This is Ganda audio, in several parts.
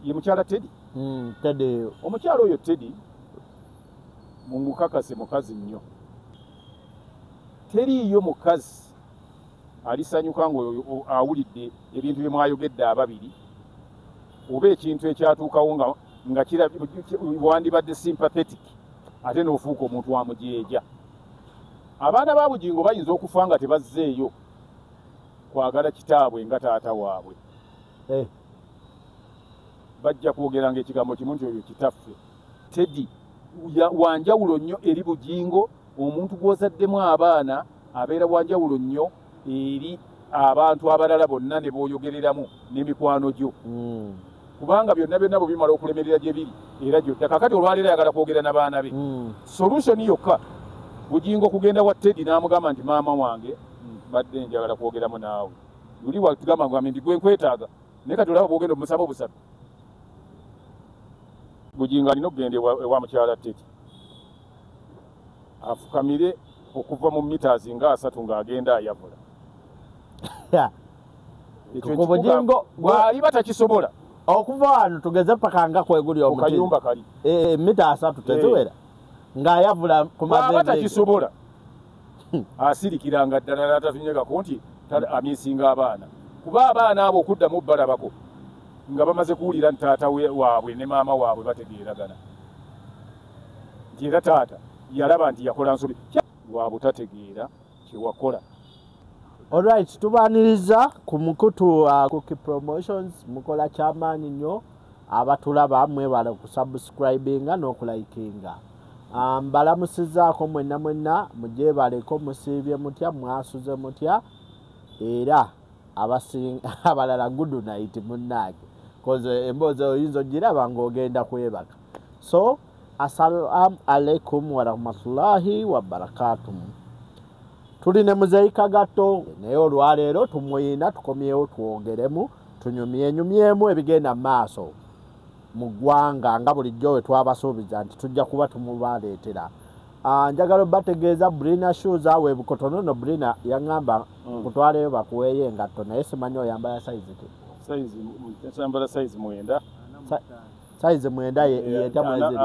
Ye mukyala Teddy. Teddy. Omukyala oyo Teddy mumukakase mukazi nnyo. Teriiyo mukazi alisanyuka nga awulidde ebintu bye mwayogedde ababiri oba ekintu ekyatuukawo nga wandibadde sympathetic ate n'ofuuka omuntu wamujeeja. Abaana ba Bugingo bayinza okufa nga tebazzeeyo kwagala kitaabwe nga taata waabwe. Bajja kwogeranga ekigambo kimu nti oyo kitaffe. Teddy wanjawulo nnyo eri Bugingo, omuntu gw'ozaddemu abaana abeera wanjawulo nnyo eri abantu abalala bonna ne b'oyogereramu n'emikwano gyo. Kubanga byonna byonna bwe bimala okulemerera gye biri era gyodda. Kaakati olwaleero ayagala kwogera n'abaana be. Solution yokka Bugingo kugenda wa Teddy n'amugamba nti maama wange mbadde njagala kwogeramu naawe. Luli watugamba ngambe nti gwe nkwetaaga, naye kati olaba bw'ogenda omusaba obusabe. Bugingo alina okugenda ewa mukyala Teddy afukamire okuva mu meters nga 3 ng'agenda ayavula. Bugingo bw'aliba takisobola okuva wano tugeze paka nga kweguli omuti kayumba kali mita 3 teziwera ng'ayavula ku mabega takisobola asirikiranga ddala n'atatunyegako nti amisinga abaana, kuba abaana abo okuddamu balabako nga bamaze kuwulira nti taata waabwe ne maama waabwe bategeeragana nti era taata yalaba nti yakola nsobi lwa butategeera kye wakola. Alright, tubaniriza ku mukutu Cookie Promotions, mukola kyamaanyi nnyo abatulaba mwebala okusubscribinga n'okulayikinga. Mbalamusizaako mwenna mwenna, mugyebaleko, musiibye mutya, mwasuze mutya, era abalala good night munnange, koze emboozi oyinza ogiraba ng'ogenda kwebaka. So assalamu alaikum warahmatullahi wabarakatuh. Tuli ne Muzeeyi Kagatto, naye olwaleero tumuyina tukomyewo twogeremu tunyumyenyumyemu ebigenda mu maaso mu ggwanga nga bulijjo we twabasuubiza nti tujja kuba tumubaleetera. Njagala obategeeza Brina Shoes awo e Bukoto. No Brina yaŋŋamba kutwaleyo bakuweeyo engatto, naye simanyi oyambala sayizi ki? Yambala sayizi 9. Sayizi 9 yeta mwezi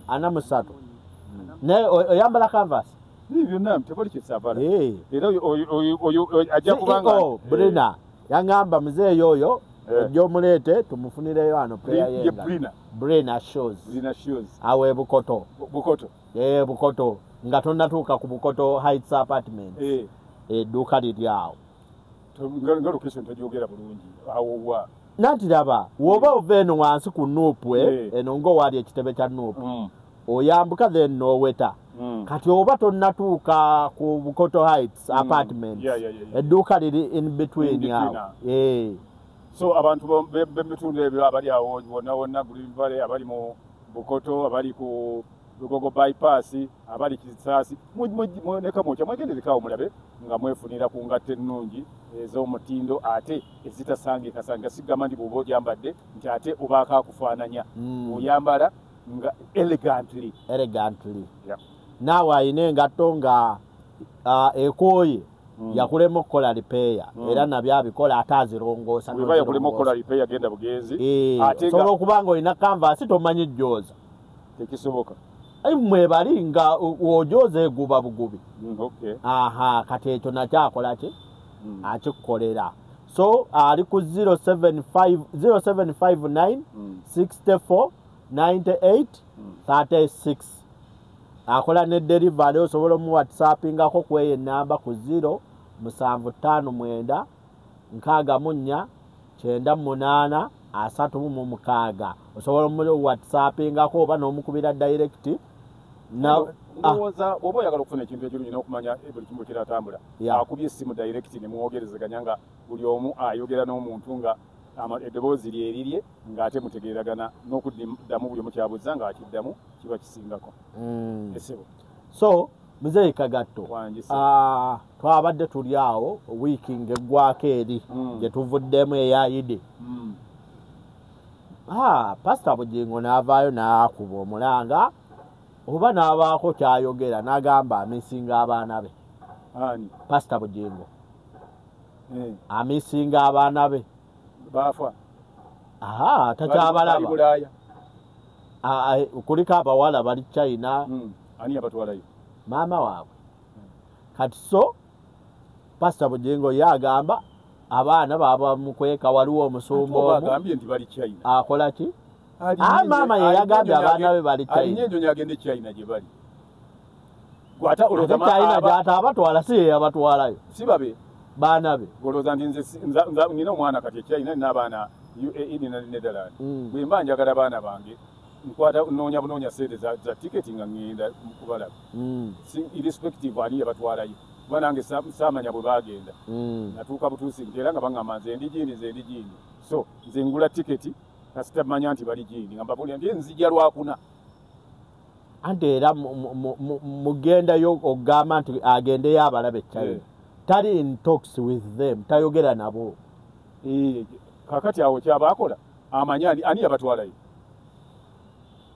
43. Naye oyambala canvas? Byonna tewali kyesambala. Era oyo ajja kubanga Brina yaŋŋamba muzeeyi oyo ojja omuleete tumufunireyo wano peya yenga. Brina Shoes. Brina Shoes. Awo e Bukoto. Bukoto. Bukoto nga tonnatuuka ku Bukoto Heights Apartment. Edduuka liri awo. Nga location togyogera bulungi. Awo wa? Nanti laba woba ova eno wansi ku Nuupu eno ng'owaali ekitebe kya Nuupu. Oyambuka then n'oweta. Kati oba tonnatuuka ku Bukoto Heights Apartment. Edduuka liri in between awo. So abantu b'ebitundu ebyo abali awo wonna wonna Green Valley, abali mu Bukoto, abali ku Lugogo bypass, abali Kisaasi, neka mwokya mwegenderekawo mulabe nga mwefunira ku ngatto ennungi ez'omutindo ate ezitasangika sangika. Sigamba nti bw'oba ogyambadde nti ate obaako akufaananya, oyambala nga elegantly. Elegantly. Naawe ayina engatto nga ekooye yakulema okukola repair, era nabyo abikola ate azirongoosa. Bw'eba yakulema okukola repair genda bugenzi. Osobola okuba nga olina canvas tomanyi jjooza. Tekisoboka. Mwebali nga ojoza eguba bugubi. Aha, kati ekyo nakyo akola ki? Akikukolera. So ali ku 0759 64 98 36. Akola ne delivery, osobola omu whatsappingako kweyo enamba ku 0 759 64 98 36. Osobola omu whatsappingako oba n'omukubira direct. Ndowooza bw'oba oyagala okufuna ekintu ekirungi n'okumanya buli kimu kiratambula, akubye essimu direct ne mwogerezeganya nga buli omu ayogera n'omuntu nga eddoboozi lye erirye ng'ate mutegeeragana n'okuddamu buli omu kyabuuza ng'akiddamu kiba kisingako. So Muzeeyi Kagatto, twabadde tuli awo wiiki ng'eggwako eri gye tuvuddemu eya Idi. Pasita Bugingo n'avaayo n'akuba omulanga oba n'abaako kyayogera n'agamba amisinga abaana be. Pasita Bugingo amisinga abaana be. Baafa. Aha, takyabalaba. Kuliko abawala bali China. Ani yabatwalayo? Maama waabwe. Kati so Pastor Bujingo yagamba abaana baba mukweka, waliwo omusumba omu agambye nti bali China. Akola ki? Maama ye yagambye abaana be bali China. Alinye ennyonyi agende China gye bali. Gwata olowooza China gy'ate abatwala si ye yabatwalayo. Si babe. Baana be. Olowooza nti nze nina omwana kati e China, nina abaana UAE, nina Netherlands. Bwe mba njagala abaana bange nkwata nnoonya bunoonya ssente za tiketi nga ŋŋenda kubalaba. Irrespective ani yabatwalayo. Kuba nange saamanya bwe baagenda. Natuuka butuusi nti era nga baŋŋamba nze ndi gindi, nze ndi gindi. So nze ngula tiketi kasita mmanya nti bali gindi, nga mbabuulira nti nzija Lwakuna. Anti era mugendayo okugamba nti agendeyo abalabe China. Tali in talks with them, tayogera nabo. Kakati awo kyaba akola amanya ani yabatwalayo?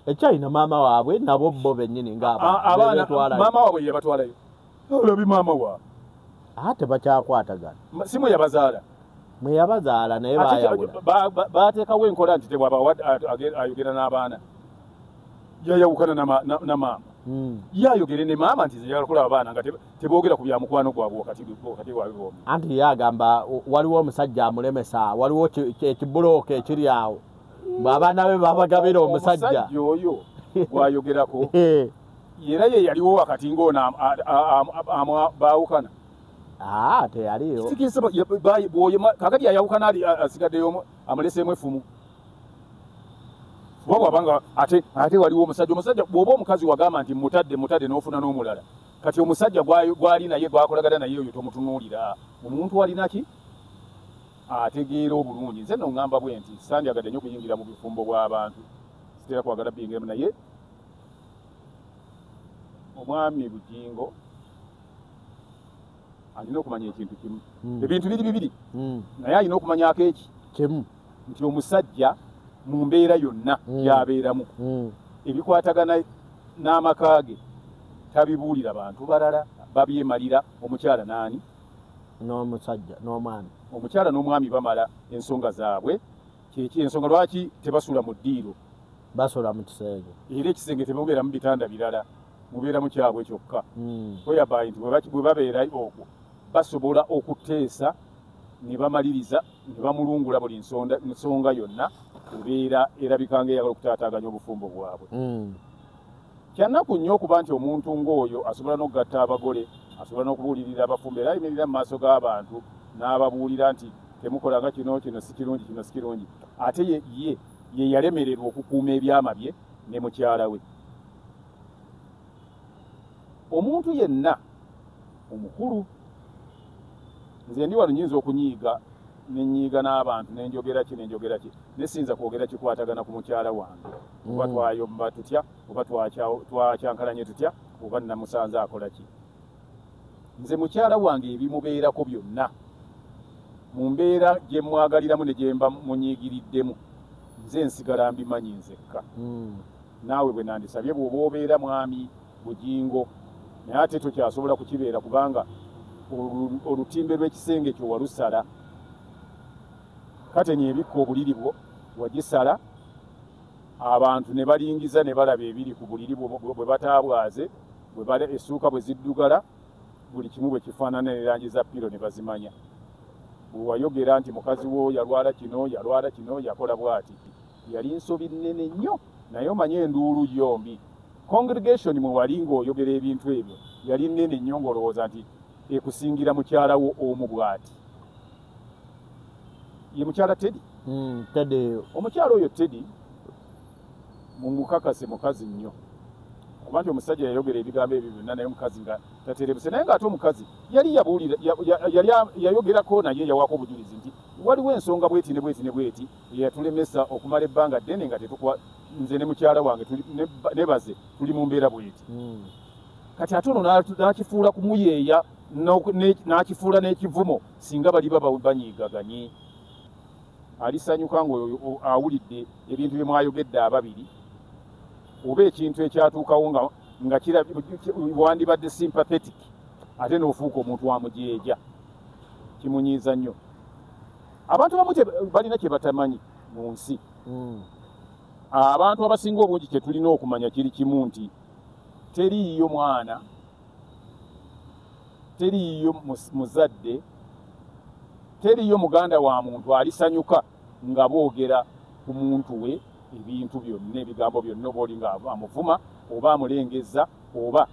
Echina maama waabwe nabo bo bennyini ng'abaana. Maama waabwe yabatwalayo. Olabi maama waabwe. Ate bakyakwatagana. Si mwe yabazaala. Mwe yabazaala naye baayawula. Baateekawo enkola nti tewaba ayogera n'abaana. Yayawukana na maama. Ye ayogere ne maama nti njagala kulaba abaana nga teboogera ku bya mukwano gwabwe wakati waabwe bombi. Anti ye agamba waliwo omusajja amulemesa, waliwo ekibulooka ekiri awo. Abaana be babagabira omusajja. Omusajja oyo gwayogerako era ye yaliwo wakati ng'ono baawukana. Teyaliyo. Kakati yayawukana asigaddeyo amuleseemu effumu. Kuba bw'abanga ate waliwo omusajja, omusajja bw'oba omukazi wagamba nti mutadde mutadde n'ofuna n'omulala. Kati omusajja gwali naye gwakolagana naye oyo tomutunuulira. Omuntu alina ki? Ategeera obulungi. Nze nno ŋŋamba bwe nti sandyagadde nnyo okuyingira mu bufumbo bw'abantu. Sitera kwagala biyingiramu naye omwami Bujingo alina okumanya ekintu kimu. Ebintu biri bibiri. Naye alina okumanyako eki? Kimu. Nti omusajja mu mbeera yonna gy'abeeramu ebikwatagana n'amaka ge tabibuulira bantu balala, babyemalira omukyala n'ani? N'omusajja n'omwami. Omukyala n'omwami bamala ensonga zaabwe. Kyeki ensonga lwaki tebasula mu ddiiro? Basula mu kisenge. Era ekisenge temubeeramu bitanda birala, mubeeramu kyabwe kyokka. Whereby nti bwe babeera okwo basobola okuteesa ne bamaliriza ne bamulungula buli nsonga yonna ebeera erabika ng'eyagala okutaataaganya obufumbo bwabwe. Kyannaku nnyo okuba nti omuntu ng'oyo asobola n'okugatta abagole, asobola n'okubuulirira abafumbo, era ayimirira mu maaso g'abantu n'ababuulira nti temukola nga kino, kino si kirungi, kino si kirungi. Ate ye yalemererwa okukuuma ebyama bye ne mukyala we. Omuntu yenna omukulu, nze ndi wano nnyinza okunyiiga ne nnyiiga n'abantu ne njogera ki ne njogera ki, ne siyinza kwogera kikwatagana ku mukyala wange. Oba twayomba tutya, oba twakyankalanye tutya, oba namusanze akola ki. Nze mukyala wange ebimubeerako byonna mu mbeera gye mwagaliramu ne gye mba munyiigiriddemu, nze nsigala mbimanyi nzekka. Naawe bwe nandisabye bw'oba obeera mwami Bujingo, naye ate tokyasobola kukibeera kubanga olutimbe lw'ekisenge kyo walusala. Kateni ebikka obuliri bwo wagisala, abantu ne balingiza ne balaba ebiri ku buliri bwo bwe bataabwaze, bwe bala essuuka bwe ziddugala, buli kimu bwe kifaanana n'erangi za piro ne bazimanya. Bwe wayogera nti mukazi wo yalwala kino, yalwala kino, yakola bw'ati, yali nsobi nnene nnyo, naye omanye enduulu yombi. Congregation mwe wali ng'oyogera ebintu ebyo yali nnene nnyo ng'olowooza nti ekusingira mukyala wo omu bw'ati. Ye mukyala Teddy? Teddy. Omukyala oyo Teddy mumukakase mukazi nnyo. Kuba nti omusajja yayogera ebigambo ebyo byonna naye omukazi nga taterebuse, naye ng'ate omukazi yali yabuulira, yali yayogerako naye yawaako obujulizi nti waliwo ensonga bweti ne bweti ne bweti eyatulemesa okumala ebbanga ddene nga tetukwa, nze ne mukyala wange ne baze tuli mu mbeera bweti. Kati ate ono n'akifuula kumuyeeya, n'akifuula n'ekivumo singa bali baba banyiigaganye. Alisanyuka ng'oyo awulidde ebintu bye mwayogedde ababiri, oba ekintu ekyatuukawo nga wandibadde sympathetic, ate n'ofuuka omuntu wamujeeja. Kimunyiiza nnyo. Abantu abamu balina kye batamanyi. mu nsi. Abantu abasinga obungi kye tulina okumanya kiri kimu nti teriiyo mwana, teriiyo muzadde, teriiyo muganda wa muntu alisanyuka nga boogera ku muntu we ebintu byonna, ebigambo byonna, oba oli nga amuvuma oba amulengeza oba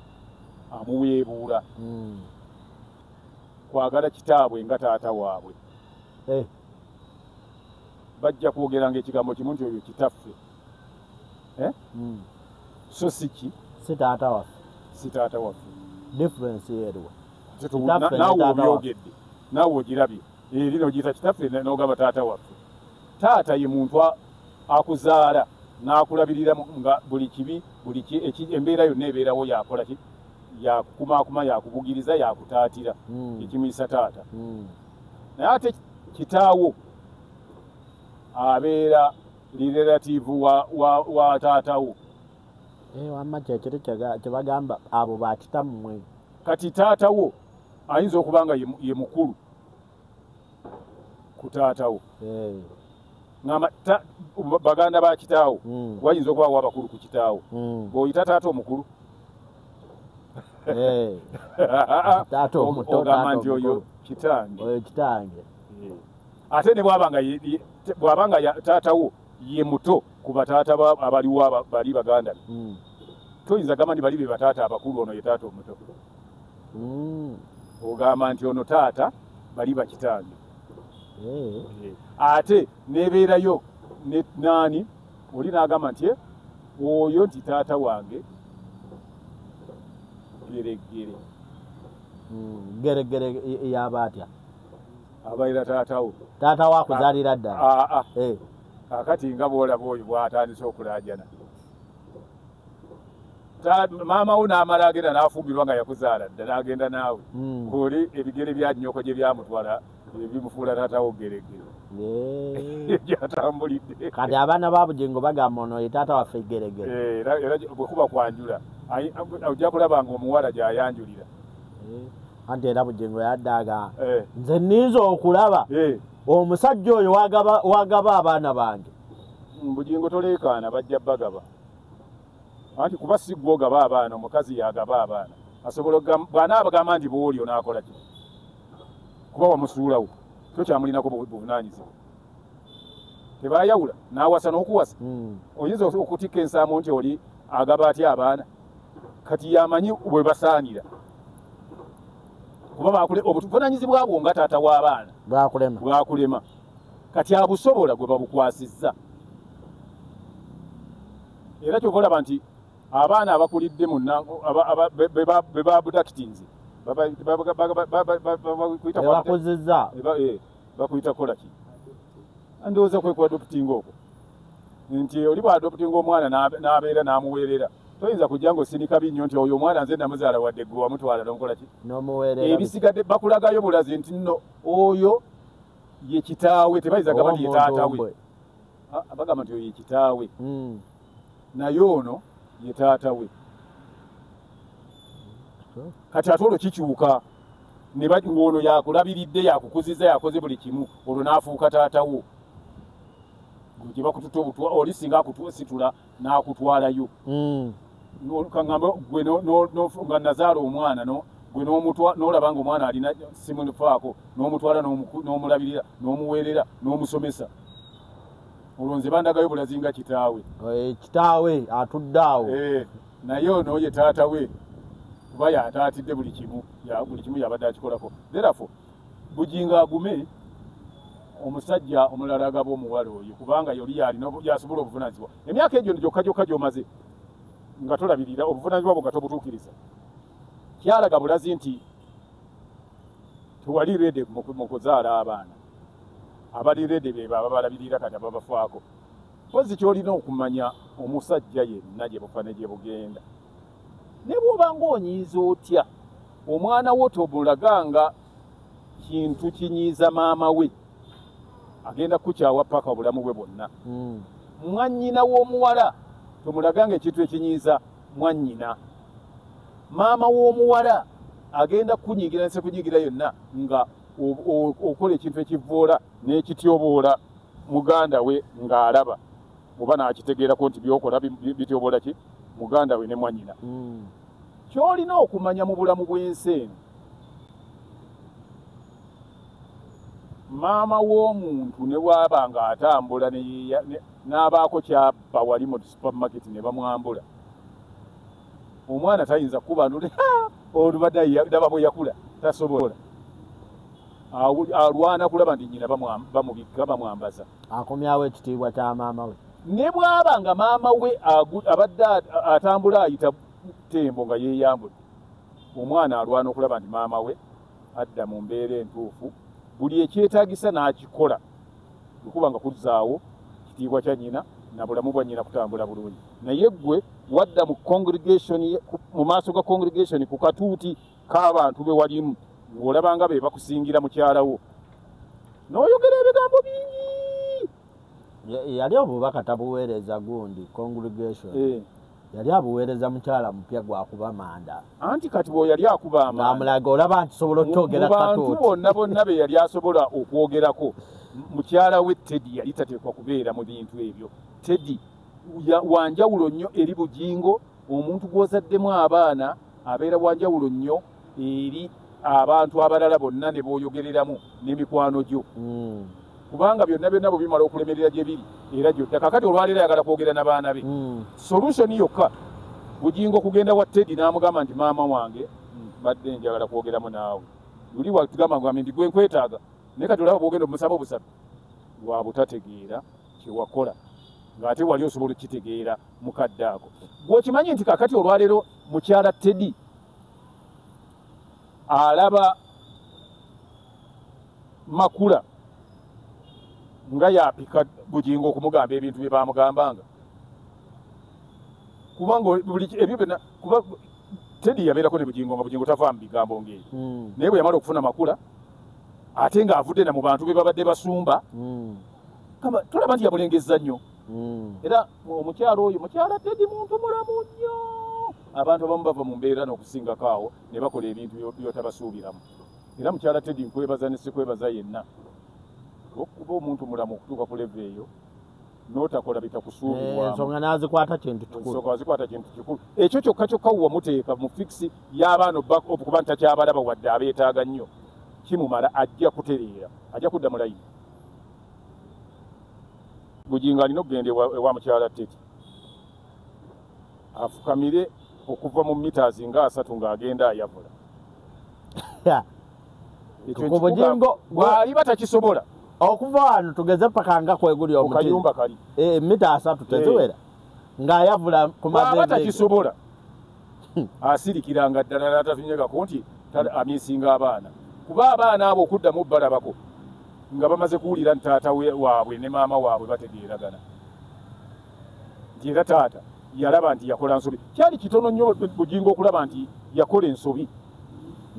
amuweebuula. Kwagala kitaabwe nga taata waabwe. Bajja kwogeranga ekigambo kimu nti oyo kitaffe. So si ki? Si taata waffe. Si taata waffe. Difference eriwa? Naawe obyogedde, naawe ogirabye, eri n'ogiyita kitaffe n'ogamba taata waffe. Taata ye muntu akuzaala n'akulabirira nga buli kibi, buli embeera yonna ebeerawo yakola ki? Yakukumaakuma, yakubugiriza, yakutaatira, ekimuyisa taata. Naye ate kitaawo abeera relative wa taatawo. Wamma kyekiri kyebagamba abo bakitammwe. Kati taatawo ayinza okuba nga ye mukulu ku taatawo. Ngamba baganda ba kitaawo wayinza okuba abakulu ku kitaawo. Bw'oyita taata omukulu, taata omuto, ogamba nti oyo kitange. Oyo kitange. Ate ne bw'abanga taatawo ye muto ku bataata abaliwo bali baganda be, toyinza gamba nti bali be bataata abakulu, ono ye taata omuto. Ogamba nti ono taata, bali bakitange. Ate nebeerayo naani oli n'agamba nti oyo nti taata wange geregere. Geregere yaba atya? Abaira taatawo. Taata wo akuzaalira ddala? Kakati nga bw'olaba oyo bw'atandise okulaajana, maama wo n'amala agenda n'afumbirwa nga yakuzaala dda, n'agenda naawe oli ebigere bya nnyoko gye byamutwala ebimufuula taatawo geregere gyatambulidde. Kati abaana ba Bugingo bagamba ono ye taata waffe geregere. Era bwe kuba kwanjula ojja kulaba nga omuwala gy'ayanjulira. Anti era Bugingo yaddaga nze nninza okulaba omusajja oyo wagaba abaana bange. Bugingo toleekaana, bajja bagaba. Anti kuba si ggwe ogaba abaana, omukazi y'agaba abaana. Asobola bw'anaabagamba nti bw'oli onaakola ki? Kuba wamusuulawo, tokyamulinako buvunaanyizibwa. Tebaayawula n'awasa n'okuwasa. Oyinza okutikka ensaamu nti oli agaba atya abaana? Kati yamanyi bwe basaanira. Kuba obuvunaanyizibwa bwo nga taata w'abaana bwakulema. Kati abusobola gwe babukwasizza. Era kyova olaba nti abaana abakulidde be babudakitinze bakuyita kukola ki? Ndowooza kwe kuadoptinga okwo. Nti oli bw'adoptinga omwana n'abeera n'amuweerera, toyinza kujja ng'osinika binnyo nti oyo omwana nze namuzaala wadde ggwe wamutwala n'omukola ki? Ebisigadde bakulagayo bulazi nti nno oyo ye kitaawe, tebayinza gamba nti ye taata we. Bagamba nti oyo ye kitaawe. Naye ono ye taata we. Kati ate olwo kikyuka ng'ono yakulabiridde, yakukuziza, yakoze buli kimu, olwo n'afuuka taata wo. Gye bakututa obutwa, oli singa akusitula n'akutwalayo. Kaŋŋambe gwe nga nazaala omwana gwe n'olaba nga omwana alina simufaako, n'omutwala n'omulabirira n'omuweerera n'omusomesa. Olwo nze bandagayo bulazi nga kitaawe. Kitaawe atudde awo. Naye ono ye taata we kuba yataatidde buli kimu, buli kimu yabadde akikolako. Therefore Bugingo agume, omusajja omulala agaba omuwala oyo, kubanga yoli yalina yasobola obuvunaanyizibwa. Emyaka egyo gyokka gyokka gy'omaze nga tolabirira obuvunaanyizibwa bwo nga tobutuukiriza, kyalaga bulazi nti tewali ready mu kuzaala abaana. Abali ready be ababalabirira kati ababafaako. Mpozi ky'olina okumanya omusajja yenna gye bufa ne gye bugenda, ne bw'oba ng'onyiiza otya omwana wo tobulaganga kintu kinyiiza maama we, agenda kukyawa paka obulamu bwe bwonna. Mwannyina w'omuwala tomulaganga ekintu ekinyiiza mwannyina. Maama w'omuwala agenda kunyigira nse kunyigira yonna nga okola ekintu ekivoola n'ekityoboola muganda we ng'alaba oba n'akitegeerako nti byokola bityobola ki muganda we ne mwannyina. Ky'olina okumanya mu bulamu bw'ensi eno, maama w'omuntu ne bw'aba ng'atambula n'abaako kyabba wali mu supermarket ne bamwambula, omwana tayinza kuba nule olubadde ndaba bwe yakula, tasobola. Alwana kulaba nti nnyina bamubikka bamwambaza, akomyawo ekitiibwa kya maama we. Ne bw'aba nga maama we abadde atambula ayita tembo nga yeeyambudde, omwana alwana okulaba nti maama we adda mu mbeera entuufu, buli ekyetaagisa n'akikola okuba nga kuzzaawo kitiibwa kya nnyina na bulamu bwa nnyina kutambula bulungi. Naye ggwe wadda mu congregation, mu maaso ga congregation ku katuuti k'abantu be walimu, ng'olaba nga be bakusingira mukyala wo, n'oyogera ebigambo bingi. Yali obubaka tabuweereza gundi congregation. Yali abuweereza mukyala mupya gwakuba manda. Anti kati bwe yali akuba amanda, amulaga olaba nti sobola okwogera katuuti. Mu bantu bonna bonna be yali asobola okwogerako, mukyala we Teddy yali tateekwa kubeera mu bintu ebyo. Teddy wanjawulo nnyo eri Bugingo, omuntu gw'ozaddemu abaana abeera wanjawulo nnyo eri abantu abalala bonna ne booyogereramu n'emikwano gyo. Kubanga byonna byonna bwe bimala okulemerera gye biri era gyodda. Kaakati olwaleero ayagala kwogera n'abaana be. Solution yokka Bugingo kugenda wa Teddy n'amugamba nti maama wange mbadde njagala kwogeramu naawe. Luli watugamba ngambe nti gwe nkwetaaga, naye kati olaba bw'ogenda omusaba obusabi lwa butategeera kye wakola, ng'ate wali osobola okukitegeera mukadde ako. Gw'okimanyi nti kaakati olwaleero mukyala Teddy alaba Makula nga yapika Bugingo okumugamba ebintu bye bamugambanga, kubanga buli ebyo byonna, kuba Teddy yabeerako ne Bugingo nga Bugingo tava mu bigambo ng'ebyo. Naye bwe yamala okufuna Makula ate ng'avudde na mu bantu be babadde basumba, kama tulaba nti yabulengezza nnyo. Era omukyala oyo, mukyala Teddy muntu mulamu nnyo. Abantu abamu bava mu mbeera n'okusingako awo ne bakola ebintu by'otabasuubiramu. Era mukyala Teddy nkwebaza ne sikwebaza yenna okuba omuntu mulamu okutuuka ku level eyo n'otakola bitakusuubirwamu. Ensonga n'azikwata kintu kikulu. Ensonga azikwata kintu kikulu. Ekyo kyokka kyokka wamuteeka mu fix y'abaana okuba nti takyabalaba wadde abeetaaga nnyo, kimumala ajja kutereera, ajja kudda mu layini. Bugingo alina okugenda ewa mukyala Teddy afukamire okuva mu meters nga 3 ng'agenda ayavula. Bugingo bw'aliba takisobola okuva wano tugeze paka nga kweguli omuti kayumba kali mita 3 teziwera ng'ayavula ku mabega, takisobola asirikiranga ddala n'atatunyegako nti amisinga abaana, kuba abaana abo okuddamu balabako nga bamaze kuwulira nti taata waabwe ne maama waabwe bategeeragana, nti era taata yalaba nti yakola nsobi. Kyali kitono nnyo Bugingo okulaba nti yakola ensobi,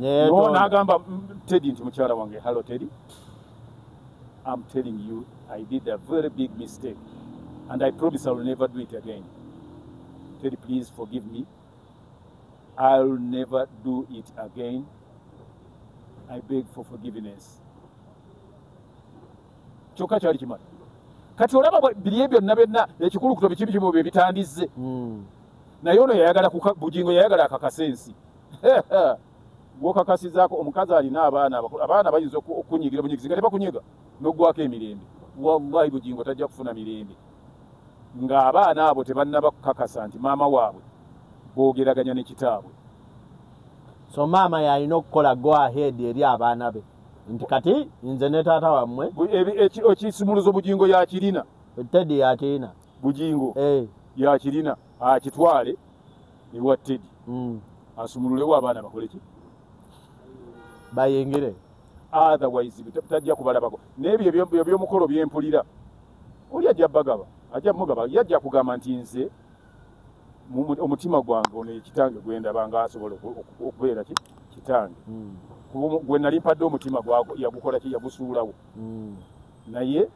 n'agamba Teddy nti mukyala wange, hello Teddy, I'm telling you I did a very big mistake and I promise I will never do it again. Teddy, please forgive me. I'll never do it again. I beg for forgiveness. Kyokka kyali kimala. Kati olaba biri ebyo byonna byonna ekikulukuto biki biki bye bitandizze. Naye ono yayagala Bugingo yayagala akakasa ensi. Gw'okakasizaako omukazi alina abaana, abaana bayinza okunyigira bunyigizi nga tebakunyiga n'oggwako emirembe. Wallahi Bugingo tajja kufuna mirembe ng'abaana abo tebannaba kukakasa nti maama waabwe boogeraganya ne kitaabwe. So maama yalina okukola go ahead eri abaana be nti kati nze ne taata wammwe. Ekisumuluzo Bugingo yakirina, Teddy yakirina, Bugingo yakirina, akitwale ewa Teddy asumululewo abaana bakole ki, bayingire. Otherwise tajja kubalabako. N'ebyo eby'omukolo byempulira, oli ajja bagaba, ajja mugaba, yajja kugamba nti nze omutima gwange ono ekitange gwendaba nga asobola okubeera ki kitange, gwe nali mpadde omutima yagukola ki, yagusuulawo. Naye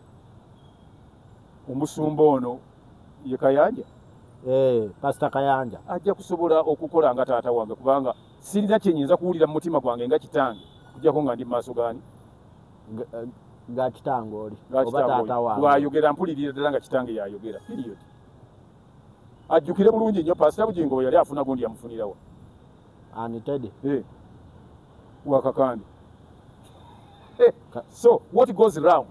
omusumba ono ye Kayanja, Pastor Kayanja ajja kusobola okukola nga taata wange, kubanga sirina kye nnyinza kuwulira mu mutima gwange nga kitange okuggyako nga ndi mu maaso gaani Ga kitange oli oba taata wange bw'ayogera mpulirira ddala nga kitange yayogera, period. Ajjukire bulungi nnyo Pasita Bugingo bwe yali afuna gundi yamufunirawa ani Teddy wakakandi. So what goes round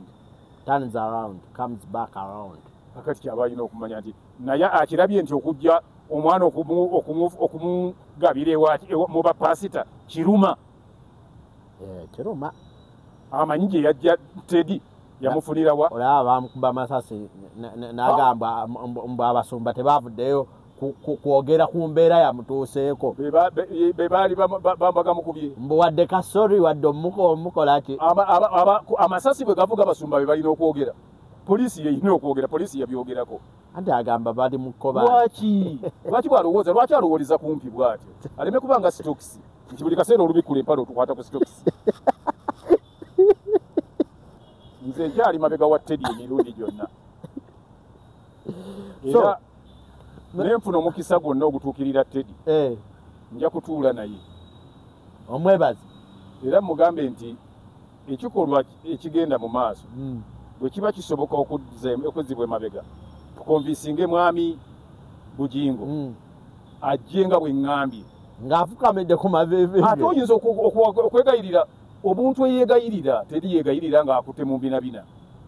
turns around, comes back around. Akati kyaba alina okumanya nti naye akirabye nti okujja omwana okumugabira mu bapasita kiruma. Kiruma. Amanyi gye yajja Teddy yamufunirawa. Olaba bamukuba amasasi n'agamba mbu abasumba tebavuddeyo kwogera ku mbeera yamutuuseeko. Be baali bambaga mukubye. Mbu wadde kasori wadde omukola ki? Amasasi bwe gavuga abasumba be balina okwogera. Poliisi yeyina okwogera, poliisi yabyogerako. Anti agamba bali mu kkoba. Lwaki? Lwaki bw'alowooza? Lwaki alowooleza kumpi bw'atyo? Aleme kuba nga sitokisi. Nti buli kaseera olubikkula empale otukwata ku sitokisi. Nze nkyali mabega wa Teddy emirundi gyonna. Era ne nfuna omukisa gwonna ogutuukirira Teddy. Nja kutuula naye. Omwebaze. Era mugambe nti ekikolwa ekigenda mu maaso bwe kiba kisoboka okuzzibwa emabega, tukonvisinge mwami Bugingo ajje nga bwe ŋŋambye. Ng'afukamidde ku maviivi. Ate oyinza okwegayirira omuntu eyeegayirira teri yeegayirira ng'akutte mu mbinabina.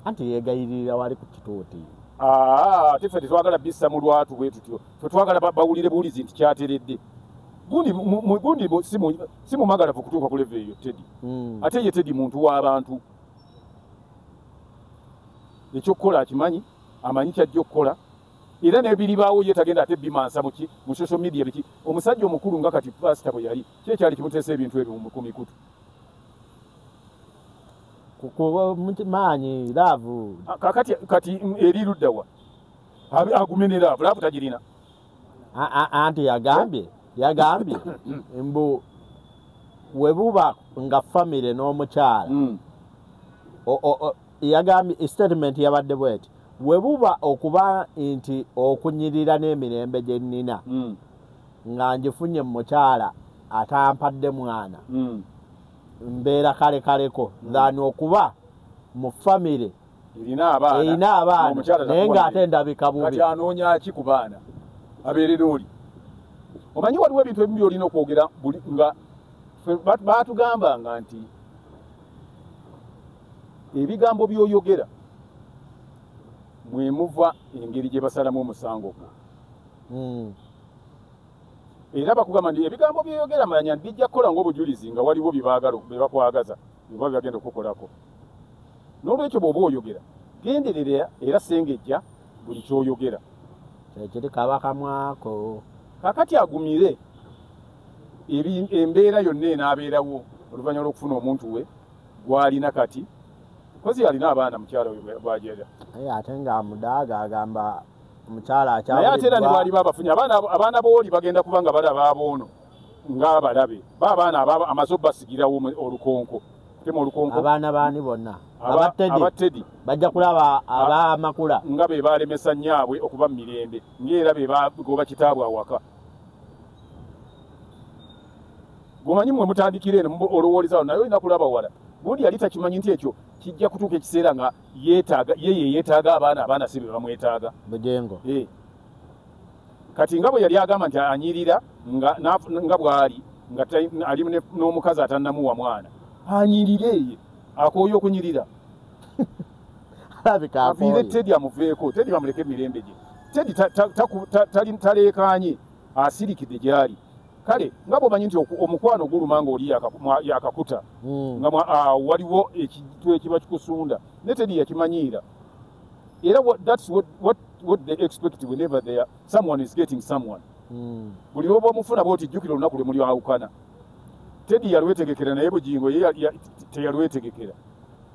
Anti yeegayirira wali ku kituuti. Ate ffe tetwagala bissa mu lwatu bwe tutyo. Ffe twagala bawulire buwulizi nti kyateredde. Gundi si mumagalavu kutuuka ku level eyo Teddy. Ate ye Teddy muntu w'abantu. Ekyokukola akimanyi, amanyi kyajja okukola. Era n'ebiribaawo ye tagenda ate bimansa mu social media biki. Omusajja omukulu nga kati pasita bwe yali, ki ekyali kimuteesa ebintu ebyo ku mikutu? Maanyi laavu. Kakati kati eri ludda wa? Agumye ne laavu, laavu tagirina. Anti yagambye mbu we buba nga famire n'omukyala. Yagambye statement yabadde bw'eti, we buba okuba nti okunyirira n'emirembe gye nnina nga ngifunye mu mukyala atampadde mwana mbeera kale kaleko than okuba mu famire erina abaana naye ng'ate ndabika bubi. Kati anoonya ki ku baana abeerera oli? Omanyi waliwo ebintu ebimu by'olina okwogera nga baatugambanga nti ebigambo by'oyogera mwe muva engeri gye basalamu omusango gwo. Era bakugamba nti ebigambo by'oyogera manya bijja kukola ng'obujulizi nga waliwo bye bakwagaza oba byagenda okukolako. N'olwekyo bw'oba oyogera genderera era sengejja buli ky'oyogera. Ekiri kaba kamwako. Kakati agumire embeera yonna enaabeerawo oluvannyuma lw'okufuna omuntu we gw'alina kati. Kozi alina abaana mukyala we bw'ajera. Ate ng'amudaaga agamba omukyala akyawuliddwa. Naye ate era ne bw'aliba abafunye abaana b'oli bagenda kuba nga balaba aboono ng'abalabe. Ba abaana amaze obbasigirawo olukonko. Kutema olukonko. Abaana baani bonna? Aba Teddy. Bajja kulaba ab'amakula. Nga be baalemesa nnyaabwe okuba mu mirembe. Ng'era be bagoba kitaabwe awaka. Gomanyi mmwe mutandikira eno olowooleza naye olina kulaba wala. Gundi yali takimanyi nti ekyo kijja kutuuka ekiseera nga yeetaaga ye yeetaaga abaana si be bamwetaaga. Bugingo. Kati nga bwe yali agamba nti anyirira nga bw'ali nga ali n'omukazi atannamuwa mwana. Anyirire ye akooye okunyirira. Alabika akooye. Aviire Teddy amuveeko, Teddy bamuleke emirembe gye. Teddy taleekaanye asirikidde gy'ali. Kale nga bw'omanyi nti omukwano guluma ng'oli yakakuta nga waliwo ekintu ekiba kikusunda ne Teddy yakimanyiira. Era that's what they expect whenever they are, someone is getting someone. Buli lw'oba omufuna bw'oti jjukira olunaku lwe muli awukana. Teddy yalwetegekera naye Bugingo ye teyalwetegekera.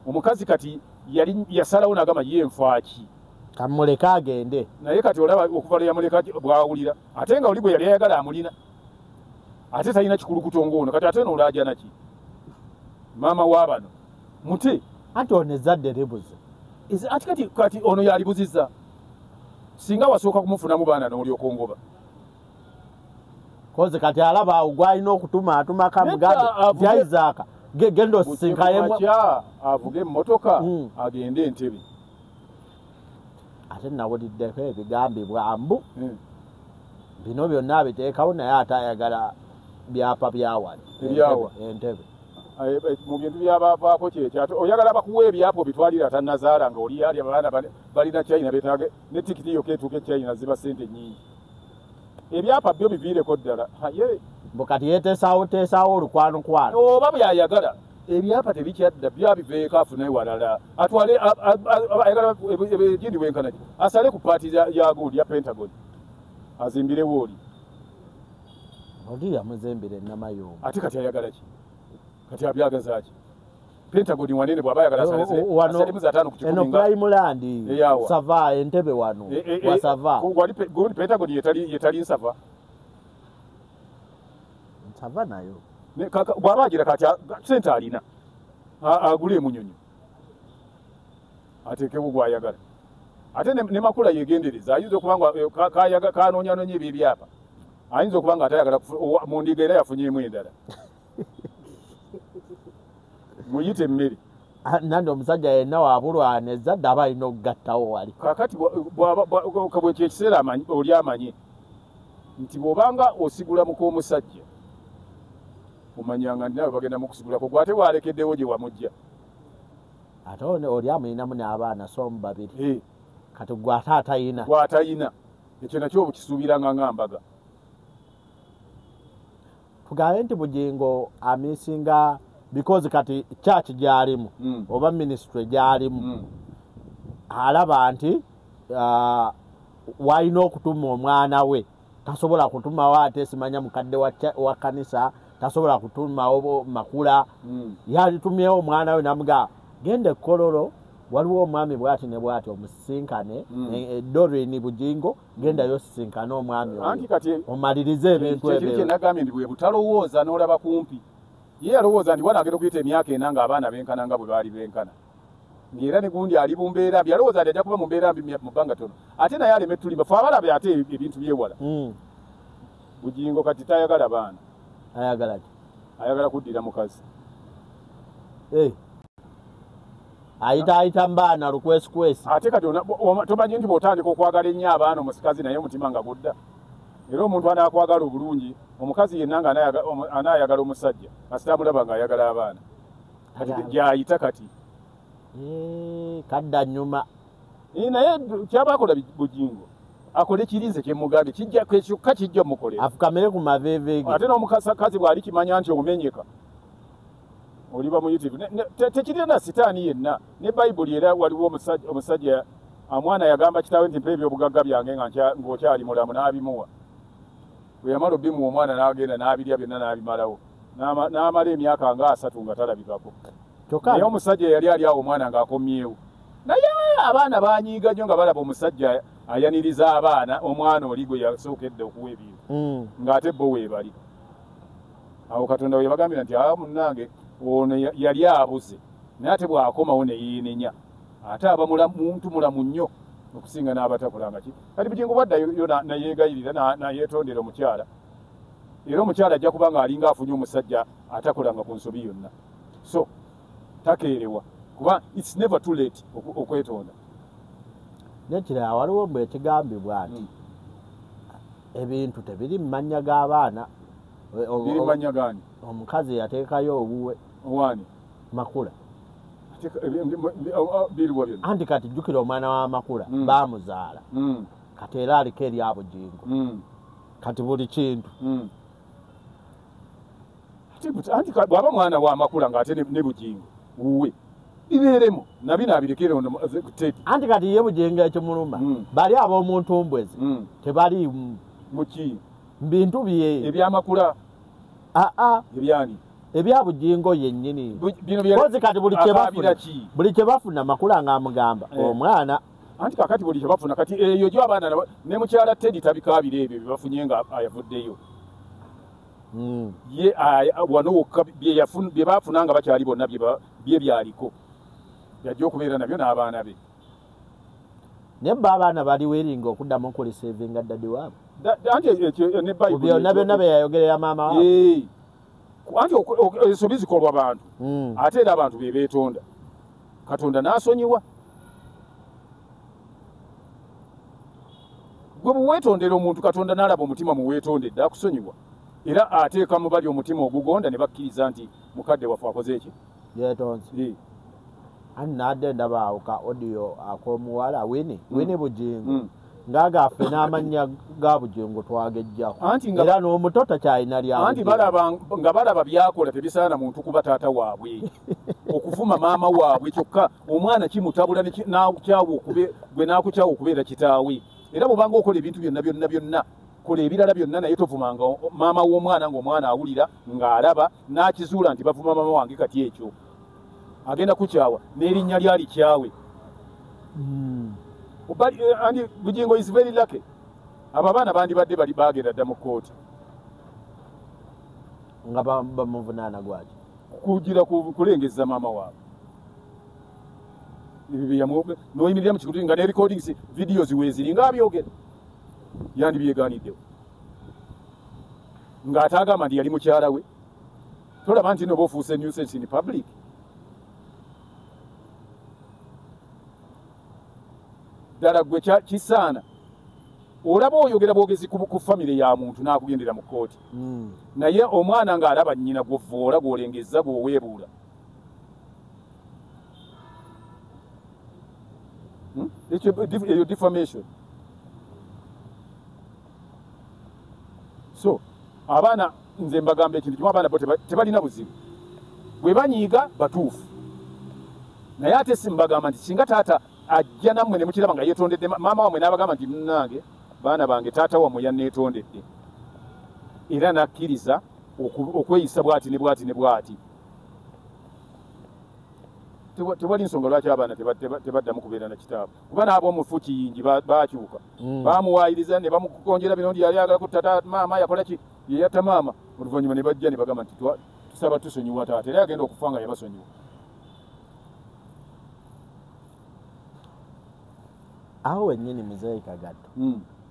Omukazi kati yali yasalawo n'agamba ye nfaaki. Kamuleka agende. Naye kati olaba okuva lwe yamuleka bw'awulira ate nga oli gwe yali ayagala amulina. Ate talina kikulukuto ng'ono kati ate n'olaajana ki? Maama wa bano mute. Anti ono ezzadde libuze. Ate kati ono yalibuzizza. Singa wasooka kumufunamu baana n'olyoka ongoba. Koze kati alaba awo gw'alina okutuma atuma kamugambe nti Isaac Genda osisinkaye avuge emmotoka agende Entebbe. Ate nawuliddeko ebigambibwa mbu bino byonna abiteekawo naye ate ayagala byapa byawano Entebbe. Mu bintu byabavaako kyekyo oyagala bakuwa ebyapa obitwalira atannazaala nga oli ali abaana balina China beetaaga ne tikiti yokka etuuka e China ziba ssente nnyingi. Ebyapa byo biviireko ddala. Mbu kati yeeteesaawo teesaawo olukwanokwano oba byayagala ebyapa tebikyadda byabiveeko afune walala atwale ayagala egindi wenkana ki asale ku paati ya gundi ya Pentagon azimbirewo oli oli yamuzimbira Enamayumba. Ate kati ayagala ki? Kati abyagaza ki? Pentagon wanene bw'aba ayagala asalemu za 5 ku 10 eno prime land Sava Entebbe wano wa Sava gundi Pentagon yetali Nsava Nsava nayo bw'aba agira kati sente alina agule emunyonyo ateekewo gw'ayagala. Ate ne Makula yegendereza ayinza okuba nga kanoonyanoonya ebyo ebyapa ayinza okuba nga atayagala mu ndiga era yafunyeemu endala muyite emmere. Nandi omusajja yenna wabulwana ezzadde aba alina okugattawo wali. Kaakati bwekyo ekiseera oli amanye nti bw'obanga osigula muka omusajja omanyanga nti nawe bagenda mukusigulako gwe ate walekeddewo gye wamujja. Ate oli amulinamu n'abaana so mu babiri kati gwe ate atayina. Gwe atayina ekyo nakyo obukisuubiranga nga mbaga. Tugambe nti Bugingo amisinga because kati church gyalimu oba ministry gyalimu alaba nti walina okutuma omwana we tasobola kutumawo ate simanya mukadde wa kanisa tasobola kutumawo Makula yalitumyewo omwana we namuga genda Kololo waliwo omwami bwati ne bwati omusisinkane Doreen Bugingo gendayo osisinkane omwami oyo omalirize ebintu ebyo. Kye nagambye nti bwe butalowooza n'olaba kumpi ye yalowooza nti wano agenda okuyita emyaka 4 ng'abaana benkana nga bwe baali benkana ng'era ne gundi ali mu mbeera mbi yalowooza nti ajja kuba mu mbeera mbi mu bbanga ttono ate naye aleme tulimba fe abalabe ate ebintu byewala. Bugingo kati tayagala baana. Ayagala ki? Ayagala kuddira mukazi. Ayita mbaana lukwesikwesi. Ate kati tomanyi nti bw'otandika okwagala ennyo abaana omusikazi naye omutima nga gudda era omuntu anaakwagala obulungi omukazi yenna nga anaayagala omusajja kasita amulaba ng'ayagala abaana kati gy'ayita kati kadda nnyuma. Naye kyaba akola Bugingo akole kirinze kye mugambye kijja kyokka kijja mukolera afukamire ku maveeve ge. Ate n'omukazi bw'ali kimanya nti omenyeka oliba muyitivu tekirina na sitaani yenna ne Bayibuli era waliwo omusajja omwana yagamba kitaawe nti mpa ebyobugagga byange ng'okyali mulamu n'abimuwa. Bwe yamala obimuwa omwana n'agenda n'abirya byonna n'abimalawo n'amala emyaka nga 3 nga talabikako. Naye omusajja yali ali awo omwana ng'akomyewo naye abaana banyiiga nnyo nga balaba omusajja ayaniriza abaana omwana oli gwe yasookedde okuwa ebintu ng'ate bo weebali. Awo Katonda we yabagambira nti munnange ono yali abuze naye ate bw'akomawo ne yeenenya ate aba muntu mulamu nnyo okusinga n'abatakolanga ki. Kati Bugingo bwaddayo nayeegayirira nayeetondera omukyala era omukyala ajja kuba ng'alinga afunye omusajja atakolanga ku nsobi yonna so takeerewa kuba it's never too late okwetonda. Nekirala waliwo mbwe ekigambibwa nti ebintu tebiri mu mannya g'abaana. Biri mu mannya gaani? Omukazi yateekayo owuwe. Owaani? Makula. Biriwa byonna. Anti kati jjukira omwana wa Makula baamuzaala kati era aliko erya Bugingo kati buli kintu. Anti bw'aba mwana wa Makula ng'ate ne Bugingo wuwe bibeeremu nabino abirekere ono Teddy. Anti kati ye Bugingo ekimuluma bali ab'omuntumbwezi tebaliimu muki bintu bye ebyamakula ebyani ebya Bugingo yennyini. Kozi kati buli kye bafuna Makula ng'amugamba omwana. Anti kakati buli kye bafuna kati eyo gyo abaana ne mukyala Teddy tabikaabira ebyo bye bafunye nga ayavuddeyo. Ye wano wokka bye bafuna nga bakyali bonna bye byaliko yajja okubeera nabyo n'abaana be. Naye bo abaana bali weeringa okuddamu okulisevinga ddadi waabwe. Anti ekyo ne Bayibuli byonna byonna bye yayogerera maama waabwe. Anti ensobi zikolwa bantu, ate era abantu be beetonda, Katonda n'asonyiwa. Gwe bwe weetondera omuntu, Katonda n'alaba omutima muweetondedde, akusonyiwa, era ateeka mu bali omutima ogugonda ne bakkiriza nti mukadde waffe akoze eki? Yeetonze. Anti nadde ndaba awo ka audio ak'omuwala Winnie, Winnie Bujingo, ng'agaffe n'amannya ga Bujingo twagejjako, era n'omuto takyalina lya. Anti balaba nga balaba byakola tebisaana muntu kuba taata waabwe, okuvuma maama waabwe, kyokka omwana kimutabula gwe n'akukyawa okubeera kitaawe. Era bw'obanga okola ebintu byonna byonna byonna, kola ebirala byonna, naye tovumanga maama w'omwana ng'omwana awulira ng'alaba n'akizuula nti bavuma maama wange. Kati ekyo agenda kukyawa n'erinnya lyali kyawe. Andi Bujingo is very lucky. Abo abaana bandibadde bali bagenda dda mu kkooti nga bamuvunaana gwaki? Kugira kulengeza maama waabwe. Noyimirira mu kikutu nga ne recordings, videos weeziri ng'abyogera, yandibyegaaniddewo ng'ate agamba nti yali mukyala we. Tolaba nti noba ofuuse nuisance in public? Ddala gwe kisaana olaba oyogera bwogezi ku famire ya muntu n'akugendera mu kkooti, naye omwana ng'alaba nnyina gw'ovvoola, gw'olengeza, gw'oweebuula. Eyo defamation. So abaana nze mbagamba ekintu kimu, abaana bo tebalina buzibu, bwe banyiiga batuufu, naye ate si mbagamba nti singa taata ajja nammwe ne mukiraba nga yeetondedde maama wammwe n'abagamba nti munnange baana bange taata wammwe yanneetondedde era n'akkiriza okweyisa bw'ati ne bw'ati ne bw'ati, tewali nsonga lwaki abaana tebaddamu kubeera na kitaabwe, kuba n'ab'omufu kiyingi baakyuka, bamuwaayiriza ne bamukonjera bino nti yali ayagala kutta maama, yakola ki, ye yatta maama. Oluvannyuma ne bajja ne bagamba nti tusaba tusonyiwa taata, era agenda okufa nga yabasonyiwa. Awo wennyini Muzeeyi Kagatto,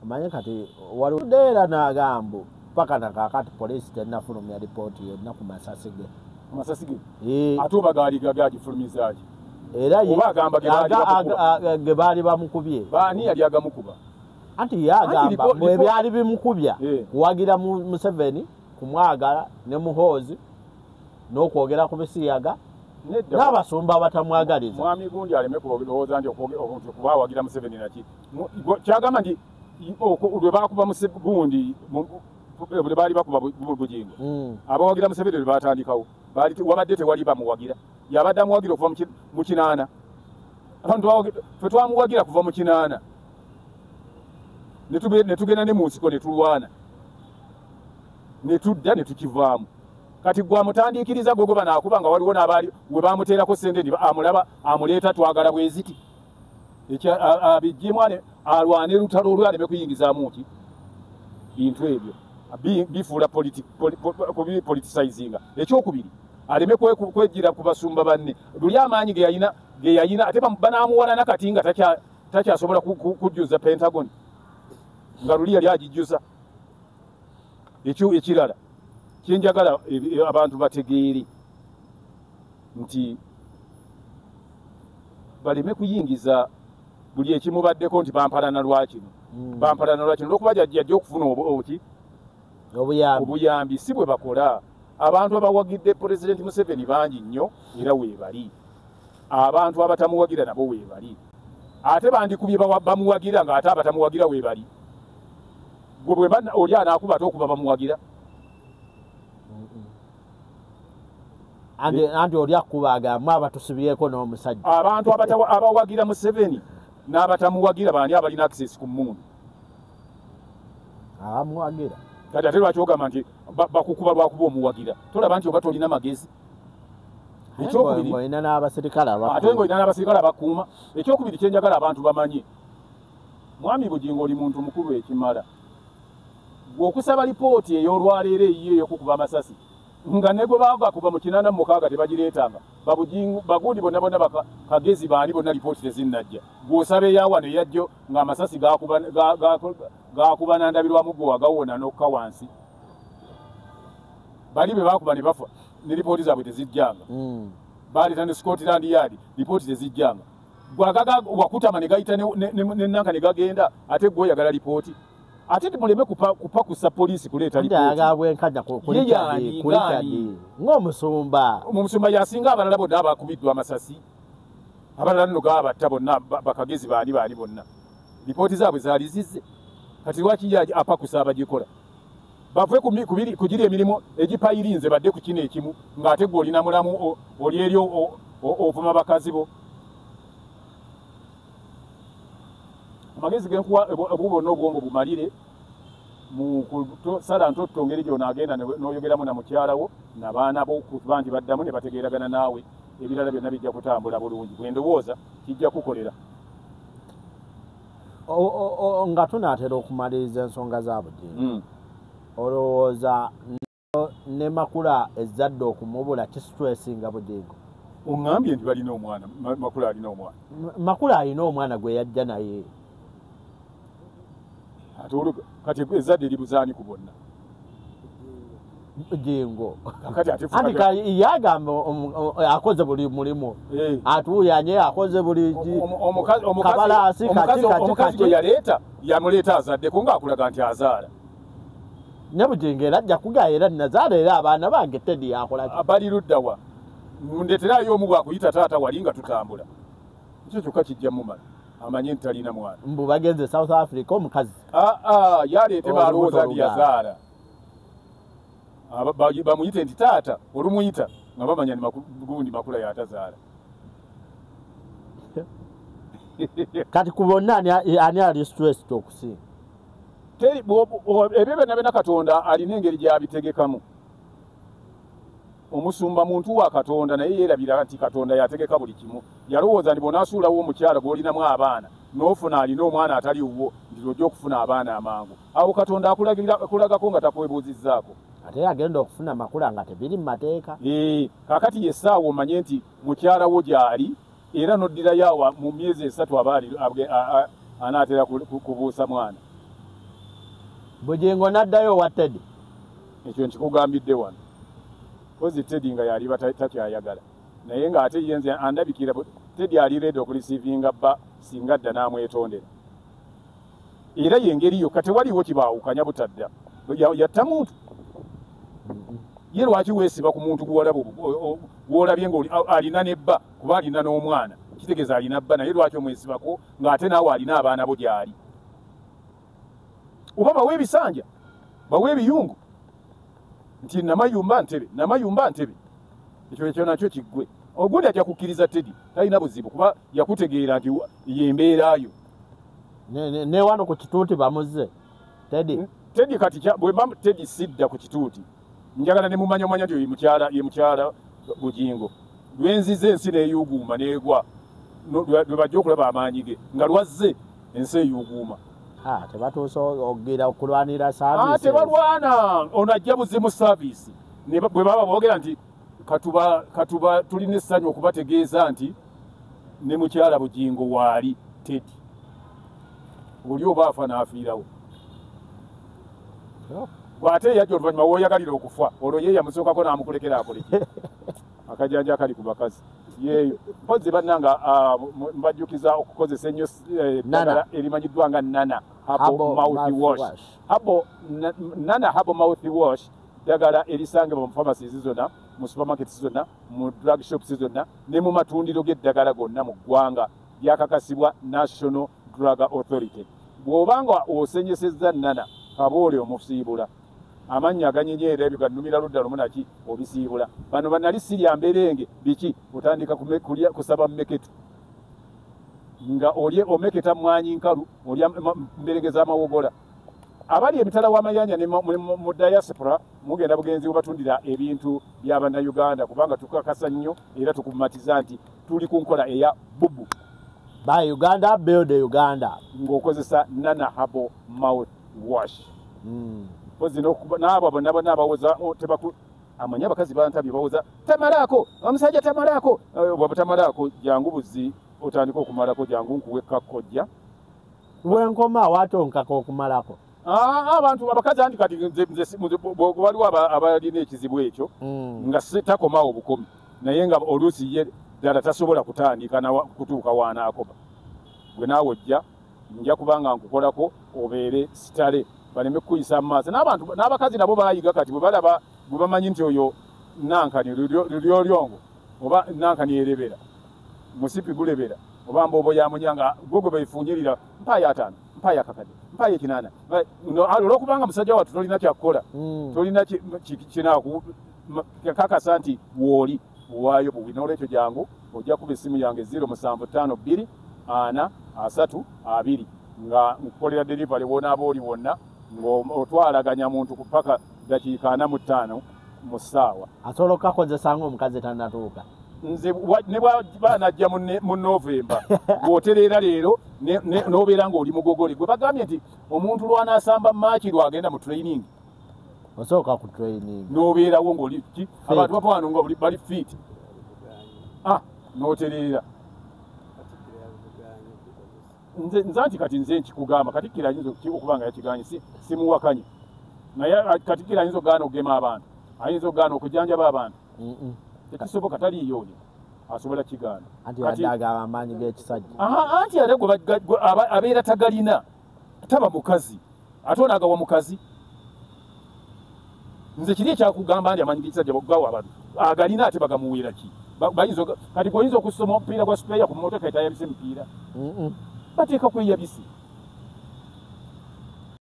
omanye kati waliwo era n'agambo paka nakaakati poliisi tennafulumya lipooti yonna ku masasi ge. Amasasi ge ate oba gaali gagifulumizaaki? Era oba agamba ge baali bamukubye. Baani yali agamukuba? Anti ye agamba mwe byali bimukubya kuwagira Museveni, kumwagala ne Muhoozi n'okwogera ku bisiyaga n'abasumba abatamwagaliza. Mwami gundi aleme kulowooza nti okuba awagira Museveni naki. Kyagamba nti lwe baakuba gundi, lwe baali bakuba Bujingo, abawagira Museveni lwe baatandikawo, wabadde tewali bamuwagira, yabadde amuwagira okuva mu 8. Abantu ffe twamuwagira kuva mu 8, ne tugenda ne mu nsiko ne tulwana ne tudda ne tukivaamu. Kati gwamutandiikiriza gwe gwe banaakuba nga waliwo n'abaali we bamuteerako ssente nti amulaba amuleeta twagala bweziti, abiggyemu alwane lutalo olwo aleme kuyingizaamu ki bintu ebyo bifuula politicizinga. Ekyokubiri, aleme kwejjira ku basumba banne, luli amaanyi ge yalina ate banaamuwalana kati nga takyasobola kujjuza Pentagon nga luli yali agijjuza. Ekyo ekirala kyenjagala abantu bategeere nti baleme kuyingiza buli ekimubaddeko nti bampalana lwakino, bampalana lwakino olwokuba jajja okufuna obuki obuyambi. Si bwe bakola. Abantu abawagidde Pulezidenti Museveni bangi nnyo era weebali, abantu abatamuwagira nabo weebali, ate bandikubye bamuwagira nga ate abatamuwagira weebali. Gwe bwe oli anaakuba ate okuba bamuwagira. Anti oli akuba agamba abatusibyeko n'omusajja. Abantu abawagira Museveni n'abatamuwagira baani abalina access ku mmundu? Abamuwagira. Kati ate lwaki ogamba nti bakukuba lwakuba omuwagira? Tolaba nti oba tolina magezi? Ekyokubiri, ng'olina n'abasirikale ate ng'olina n'abasirikale abakuuma. Ekyokubiri kyenjagala abantu bamanye, Mwami Bujingo oli muntu mukulu ekimala. Gwe okusaba lipooti ey'olwaleero eyiyo ey'okukuba amasasi nga ne gwe baagakuba mu 86 tebagireetanga, Babujingo bagundi bonna bonna Kagezi baani bonna lipooti tezinnajja. Gw'osaba eyawano eyajjo ng'amasasi gaakuba na ndabirwamu gwe wagawona n'okka wansi. Bali be bakuba ne bafa ne lipooti zaabwe tezijjanga. Baleeta ne Scotland Yard, lipooti tezijjanga. Gwagaga wakutama ne gayita ne nanka ne gagenda, ate gwe oyagala lipooti. Ate muleme kupakusa poliisi kuleeta lipooti. Ng'omusumba. Omusumba yasinga abalala bonna abakubiddwa amasasi. Abalala nno gaabatta bonna bakagezi baani baani bonna. Lipooti zaabwe zaali zizze. Kati lwaki ye apakusa abagikola? Bave kugiri emirimu egipayirinze badde ku kino ekimu ng'ate gwe olina mulamu oli eri ovuma bakazi bo. Amagezi genkuwa obubo bonna obwongo bumalire mu kusala ntotto ngeri gy'onaagenda n'oyogeramu na mukyala wo n'abaana bo kuba nti baddamu ne bategeeragana naawe, ebirala byonna bijja kutambula bulungi. Bwe ndowooza kijja kukolera. Nga tunaatera okumaliriza ensonga za Bugingo, olowooza ne Makula ezzadde okumubula kisitressinga Bugingo? Oŋŋambye nti balina omwana, Makula alina omwana. Makula alina omwana gwe yajja naye. Ate kati ezzadde libuzaani ku bonna? Bugingo. Anti yagamba akoze buli mulimu. Atuuyanye akoze buli kabalaasi kati. Omukazi gwe yaleeta yamuleeta azaddeko ng'akulaga nti azaala. Ne Bugingo era ajja kugaya era nazaala era abaana bange Teddy yakola ki? Bali ludda wa? Ndeeterayo omu bw'akuyita taata wali nga tutambula. Ekyo kyokka kijja mumala. Amanye nti talina mwana. Mbu bagenze South Africa omukazi. Yaleete balowooza nti yazaala. Bamuyite nti taata, olumuyita nga bamanya gundi Makula yatazaala. Kati ku bonna ani ali stressed okusinga? Ebyo byonna byonna Katonda alina engeri gy'abitegekamu. Omusumba muntu wa Katonda naye yeerabira nti Katonda yategeka buli kimu. Yalowooza nti bw'onaasuulawo omukyala gw'olinamu abaana n'ofuna alina omwana atali wuwo nti ojja okufuna abaana amangu. Awo Katonda akulagako nga takwebuuzizzaako. Ate agenda okufuna Makula nga tebiri mu mateeka. Kaakati ye ssaawa omanye nti mukyala wo gy'ali era n'oddirayo awo mu myezi 3 aba anaatera kubuusa mwana. Bugingo n'addayo owa Teddy. Ekyo nkikugambidde wano. Kozi Teddy nga yali takyayagala. Naye ng'ate ye nze andabikira Teddy ali ready okulisiivinga bba singa dda n'amwetondera. Era y'engeri yokka tewaliwo kibaawukanya butadda. Yatta muntu. Ye lwaki weesiba ku muntu gw'olabye ng'alina ne bba kuba alina n'omwana? Kitegeeza alina bba naye lwaki omwesibako ng'ate naawe alina abaana bo gy'ali? Oba bawe ebisanja, bawe ebiyungu nti namayumba ntebe, namayumba ntebe. Ekyo nakyo kiggwe. Ogundi ajja kukkiriza Teddy talina buzibu kuba yakutegeera nti y'embeerayo. Ne wano ku kituuti bamuzze Teddy. Teddy kati bwe mba Teddy sidda ku kituuti njagala ne mumanya nti ye mukyala Bugingo. Lwenzize ensi n'eyuguuma n'egwa lwe bajja okulaba amaanyi ge nga lwazze ensi eyuguuma. Tebatuuse okugira okulwanira service. Tebalwana, ono ajja buzimu service. Bwe baba boogera nti katuba tulina essanyu okubategeeza nti ne mukyala Bugingo waali Teddy. Oli oba afa n'afiirawo. Bw'ate yajja oluvannyuma w'oyagalira okufa olwo ye yamusookako n'amukulekera akoleki. Akajanja akali ku bakazi. Yeeyo. Mpozzi bannanga mbajjukiza okukozesa ennyo eddagala erimanyiddwa nga Nana Herbal Mouthwash. Nana Herbal Mouthwash ddagala erisangibwa mu pharmacies zonna, mu supermarkets zonna, mu drug shops zonna ne mu matundiro g'eddagala gonna mu ggwanga. Lyakakasibwa National Drug Authority. Bw'obanga osenyesezza Nana kaboole omusiibula. Amannya aganyenyeera ebyo gannumira ludda lumu naki obisiibula. Bano bannali sirya mberenge biki otandika kusaba mmeketu. Nga olye omeketa mmwanyi nkalu olya mberenge z'amawogola. Abali emitala w'amayanja ne mu diaspora mugenda bugenzi webatundira ebintu bya Bannayuganda kubanga tukakasa nnyo era tukumatiza nti tuli ku nkola eya bubu. Buy Uganda, build Uganda. Ng'okozesa Nana Herbal Mouthwash. Mpozi n'abo bonna bonna abawoza tebaku amanyi abakazi bantabye bawoza tamalaako, omusajja tamalaako. Bw'aba tamalaako jangu buzi otandika okumalako, jangu nkuwe kakkojja. Lwenkoma waate onkaka okumalako. Abantu abakazi anti kati waliwo abalina ekizibu ekyo nga takomawo bukomi, naye nga oluusi ye ddala tasobola kutandika kutuuka waanaakoba. Gwe naawe ojja nja kubanga nkukolako obeere sitale baleme kukuyisa mu maaso. N'abantu n'abakazi nabo baayiga kati bwe balaba bwe bamanyi nti oyo nankani lulyolyongo oba nankani erebera musipi gulebera oba mbobo ya munyanga gwe gwe beefunyirira mpaayo 5 mpaayo akakadde mpaayo 8 olwokubanga musajja wattu tolina kyakukola tolina kinakakasa nti wooli owaayo buwi. N'olwekyo jangu ojja kuba essimu yange 0752 4 3 2 nga nkukolera delivery wonaaba oli wonna ng'otwalaganya muntu ku paka dakiika 45 mu ssaawa. Asobola okukakozesa ng'omukazi tannatuuka. Nze ne bw'aba najja mu Novemba bw'otereera leero n'obeera ng'oli mugogole. Gwe bagambye nti omuntu lw'anaasamba maaki lw'agenda mu training. Osooka ku training. N'obeerawo ng'oli ki? Abantu bava wano nga bali fit. N'otereera. Nze anti kati nze nkikugamba Katikkiro ayinza okuba nga yakiganye simuwakanye. Naye Katikkiro ayinza okugaana okugema abantu, ayinza okugaana okujjanjaba abantu. Tekisoboka taliiyo oyo asobola kigaana. Anti yadde agamba amaanyi g'ekisajja. Anti ate gwe abeera tagalina taba mukazi ate onaagawa mukazi. Nze kiri ekyakugamba nti amaanyi g'ekisajja gawa abantu agalina ate bagamuweera ki? Kati gwe oyinza okusoma omupiira gwa sipeeya ku mmotoka etayabise emipiira. Bateeka kweyabise.